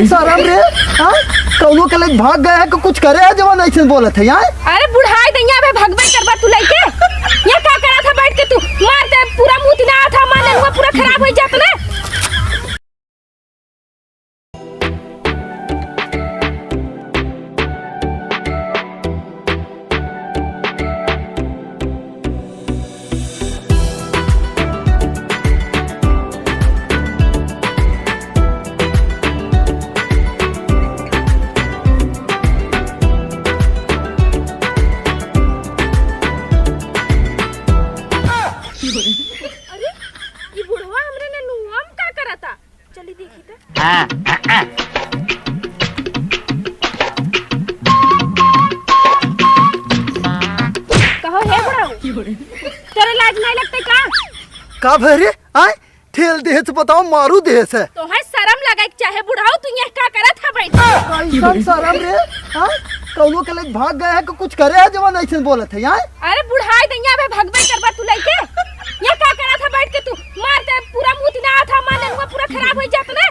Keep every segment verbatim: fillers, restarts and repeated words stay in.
सरम रे, हाँ? कउनो के लइके भाग गए है कि कुछ करे है जवन अइसन बोलत है, हाँ? अरे बुढ़ाई दैया बे, भगबे करबा तू लइके। ये का करत है बैठ के तू? मार दे पूरा मुँह ना था, मार नेनुआ पूरा खराब होइ जात ना। अरे, ई बुढ़वा हमरे नेनुआ में का करता? चली देखी त। कहो हे बुढ़ऊ, तोरे लाज नाहीं लगते का? का भय रे? आय? ठेल देहे से बताओ, मारू देहे से। तोहे सरम लगे के चाहे बुढ़ऊ, तू ये का करत है बैठ? कइसन सरम रे? हाँ? कउनो के लइके भाग गए है कि कुछ करे है जवन अइसन बोलत है, हाँ? अरे बुढ़ाई दैया बे, भगबे करबा तू लइके। ये का करत है बैठ के तू? मार दे पूरा मुँह ना था, मार नेनुआ पूरा खराब होइ जात ना।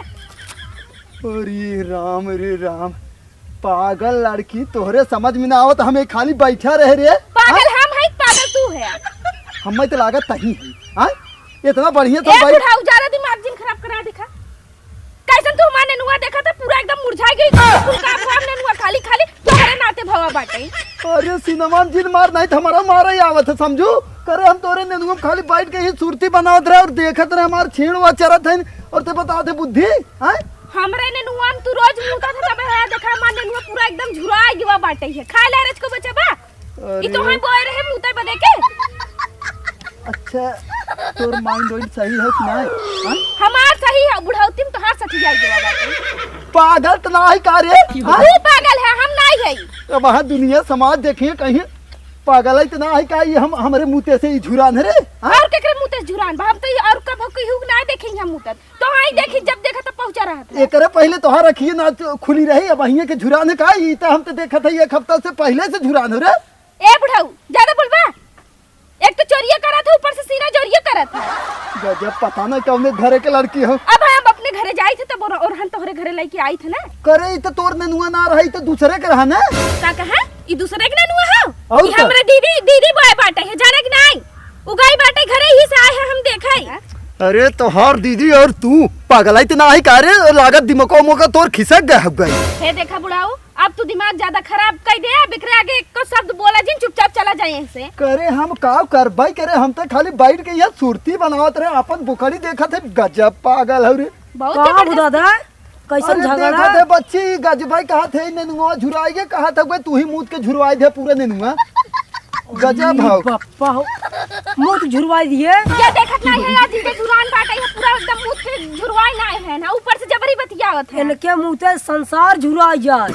अरे राम रे राम, पागल लड़की, तोहरे समझ में ना आवत, हमें खाली बैठा रहे रे। पागल हाँ? हम है, पागल तू है? हमें तो लागत तही है, हाँ? इतना बढ़िया तो ए भाई बुढ़ऊ, ज्यादा दिमाग जिन खराब करा दिखा। कइसन तू हमार नेनुआ देखा था, पूरा एकदम मुरझा गई। कुल का खराब नेनुआ खाली खाली तोहरे नाते भवा बाटे। अरे सिनेमा में जिन मार नाहीं त हमारा मारा ही आवत है, समझू? करे हम तोरे नेनुआ में खाली बैठ के ही सुरती बनावत रहे और देखत रहे हमार छेड़ हुआ चरत है और ते बतावत है बुद्धि, हैं? हमरे नेनुआ में तू रोज मूतत है, तबे है देखा हमार नेनुआ पूरा एकदम झुरा गवा बाटे है। खा ले रच को बचबा। अरे। ई तो हम बोए रहे मूते बदे के। अच्छा, तोर mind वाइंड सही है कि नाहीं? हाँ? हमार सही है, बुढ़ौती में तोहार सठिया गवा बाटे। पागल त नाहीं का रे? हाँ? तू पागल है, हम नाहीं है। अब वहाँ दुनिया समाज देखिए कहीं पागल है त नाहीं का, ये हम, हमरे मुँह से ही झुरान है रे? हाँ? और केकरे मुँह से झुरान बा? हम तो ये और कब केहू नाहीं देखे हैं मुँह तक। तो आई देखी, जब देखा तब पहुँचा रहत है। एकरे पहिले तोहार अखिए ना तो खुली रही, अब अहिए के झुरान है का? ई तो हम तो देखत है एक हफ्ता से पहिले से झुरान हो रे। ए बुढ़ऊ, ज्यादा बोलबा? एक तो चोरिया करत है, ऊपर से सीना जोरिया करत है। गजब, पता ना कौने घरे के लड़की हो। अब हम अपने घरे जाई थे तब और, और हम तोहरे घरे लेके आई थे ना। करे ई तो तोर नेनुआ ना रहा, ई तो दूसरे के रहा ना। का कहा? ई दूसरे के नेनुआ हो? और ई का? हमरे दीदी, दीदी बॉय बाटे है, जाने कि नाहीं? उगाई बाटे घरे ही से आए हैं हम देखे। अरे तोहार दीदी और तू पगलाई त नाहीं का रे? लागत दिमागो मोका तोर खिसक गए हो गए। हे देखा बुढ़ऊ, अब तू दिमाग ज्यादा खराब कर दे, अब एकरे आगे एको शब्द बोला जिन, चुपचाप चला जाए यहाँ से। करे हम का करबाई करे, हम तो खाली बैठ के यहाँ सुरती बनावत रहे, अपन बुकड़ी देखत है, गजब पागल हो रे। बहुत का हो जबरदस्त। दादा? कैसन अरे झगड़ा? देखा दे बच्ची, गजबाई कहा थे, नेनुआ झुराई के कहा था, तू ही मूत के झुरवाई दे पूरा नेनुआ। गजब अरे हो। बप्पा हो, मूत झुरवाई दिए। ये देखत नहीं है, आज इनके झुरान बाटे, ये पूरा एकदम मूत के झुरवाई ना है ना, ऊपर से जबरी बतियावत है। इनके मूत से संसार झुरा जाए,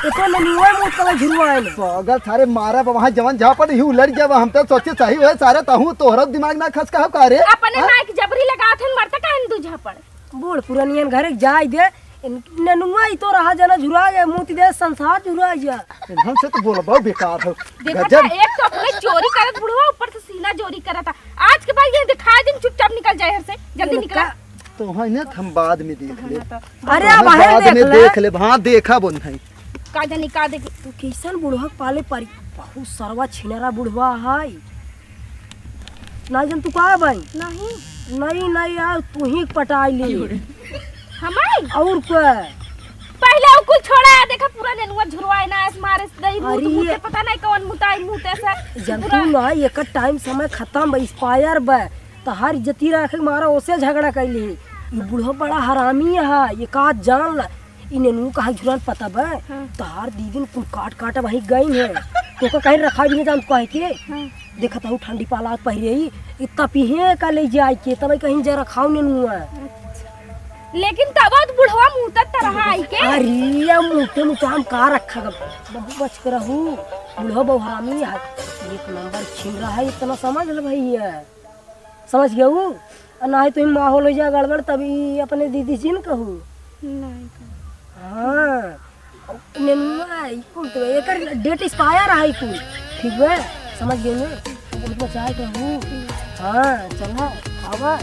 एको नेनुआ मूत का झुरवाए ले। पागल थारे मारा बा, वहाँ जवन झापड़ ही उलट जावा, हम तो सोचे सही हुए सारे, तहूँ तोहरा दिमाग ना खस कहा का रे? अपने हाँ? माइक जबरी लगावत है, मरता काहे दू झापड़? बूढ़ पुरनियन घरे जाए दे, इन-, नेनुआ ई तो रहा जना झुरा गया, मूत दे संसार झुरा गया। इन्हन से तो बोलबा बेकार हो। देखा गजब। था, एक तो अपने चोरी करत बुढ़वा, ऊपर से सीना चोरी करत था। आज के बाद ये दिखा दिन, चुपचाप निकल जाए घर से, जल्दी निकला। तो है ना, हम बाद में देख ले। हाँ, तो अरे, तो अब हम है बाद देख में ले। देख ले, हाँ, देखा बोन है। का जानी का देख। तू कैसन बुढ़वा पाले पारी, बहुत सरवा छिनरा बुढ़वा है। ना जन तू का भाई? नहीं। नहीं, नहीं यार, तू ही पटाई ली। हमारी? और का? पहले वो कुल छोड़ा है, देखा पूरा नेनुआ झुरवाए ना, ऐस मारे से दही मुँह, अरे मुँह ये से पता नहीं कौन मुताई मुँह ते से जन पूरा तू ना, एकर टाइम समय खत्म बा, एक्सपायर बा। तहार इज्जती रखे मारा, ओसे झगड़ा कैली। ये बूढ़ा बड़ा हरामी है, ये का जान ला। ई नेनुआ कहाँ झुरान पता बा? हाँ। तहार दीदी ने कुल काट काट वहीं गई है। तोका कहीं रखा भी नहीं जान तू काहे के? हाँ। देखत हूँ ठंडी पाला पहिरे ही, इतना पीहे का ले जाए के, तब कहीं जरा खाओ नेनुआ। अच्छा। लेकिन तब तो बुढ़वा मूतत त रहा आई के। अरे, या मूते मूते हम का रखा गब? बहुत बच के रहू, बुढ़वा बहु हरामी है। एक नंबर छिन रहा है, इतना समझ ले भैया। समझ गऊ? आ नाहीं तो ई माहौल हो जाए गड़बड़, तब ई अपने दीदी जी न कहू। नहीं कहू। हाँ, नेनुआ, ई कुल तो एकर डेट एक्सपायर है कुल, ठीक बा? समझ गए ने? बहुत बचाए कहू। हाँ, चला, आवा।